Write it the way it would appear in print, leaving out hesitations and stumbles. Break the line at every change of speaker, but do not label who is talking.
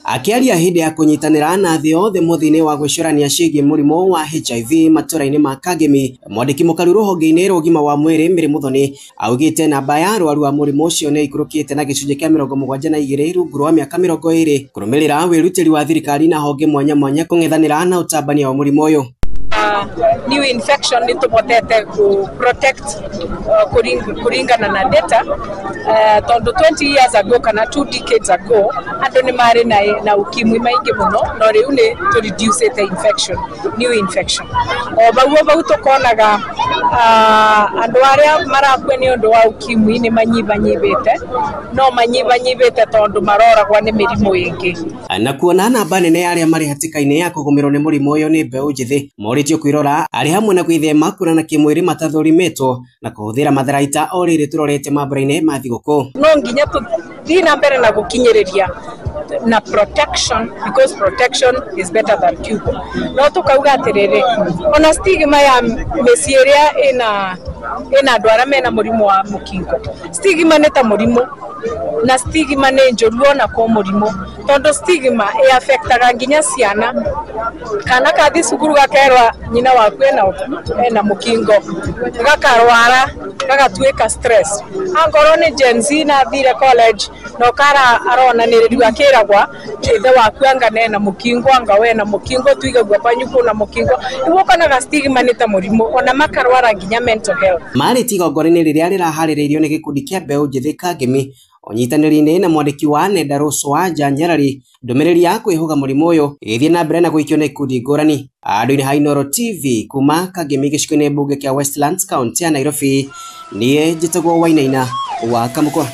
Akĩaria hĩndĩ ya kũnyitanĩra na thĩ yothe mũthĩ-inĩ wa gwĩcũrania ciĩgiĩ mũrimũ wa HIV matũra-inĩ ma Kangemi, mwandĩki mũkaru rũhonge-inĩ rwa ũgima wa mwĩrĩ Mary Muthoni augĩte namba ya arwaru a mũrimũ ũcio nĩ ĩikũrũkĩte na gĩcunjĩ kĩa 72 rungu rwa mĩaka 20 kũrũmĩrĩra wĩrutĩri wa thirikari na honge mwanya mwanya kũng'ethanĩra na ũtambania wa mũrimũ ũyũ.
New infection nĩ tũhotete ku protect kũringana na data, tondũ 20 years ago kana 2 decades ago andũ nĩ marĩ na ukimwi maingĩ mũno, no rĩu nĩ tũ reducĩte infection, new infection. O bau o bau tũkonaga andũ arĩa marakua nĩ ũndũ wa ukimwi nĩ manyibanyibĩte, no manyibanyibĩte tondũ maroragwa nĩ mĩrimũ ĩngĩ.
Na kuona namba nene ya arĩa marĩ hatĩka-inĩ ya kũgũmĩrwo nĩ mũrimũ ũyũ nĩ mbeũ njĩthĩ, morĩtio kwĩrora arĩ hamwe na gwĩthema kuonana kĩmwĩrĩ matathũrimĩtwo na kũhũthĩra matharaita o rĩrĩ tũrorete mambũra-inĩ ma thigũkũ.
No nginya tũthiĩ na mbere na gũkinyĩrĩria na protection, because protection is better than cure. No tukauga atiriri, ona stigma ya mĩciĩ ĩrĩa ĩna andũ arĩa mena mũrimũ wa mũkingo, stigma nĩ ta mũrimũ, na stigma nĩ njũru ona ko mũrimũ, tondũ stigma ĩ-affectaga nginya ciana. Kana kathi cukuru gakerwa nyina waku ena mũkingo, gakarwara, gagatuĩka stress. Angorwo nĩ Gen Z na athire college na ũkara aronanĩrĩrio akĩragwa ithe waku anga nena mũkingo, anga wena mũkingo, tuigagua kwanyu kwĩna mũkingo, nĩguo ũkonaga stigma nĩ ta mũrimũ, ona makarwara nginya mental health.
Marĩ igongona-inĩ rĩrĩa rĩraharĩrĩirio nĩ gĩkundi kĩa mbeũ njĩthĩ Kangemi ũnyitanĩri-inĩ na mwandĩki wa nenda Rũcwa Nyarari, ndũmĩrĩri ya kwĩhũga mũrimũ ũyũ ĩgĩthiĩ na mbere na gũikio nĩ ikundi ngũrani. Andũ-inĩ ha Inooro TV kuma Kangemi gĩcigo-inĩ mbunge kĩa Westlands, kaunti ya Nairobi, niĩ njĩtagwo Wainaina wa Kamũkwa.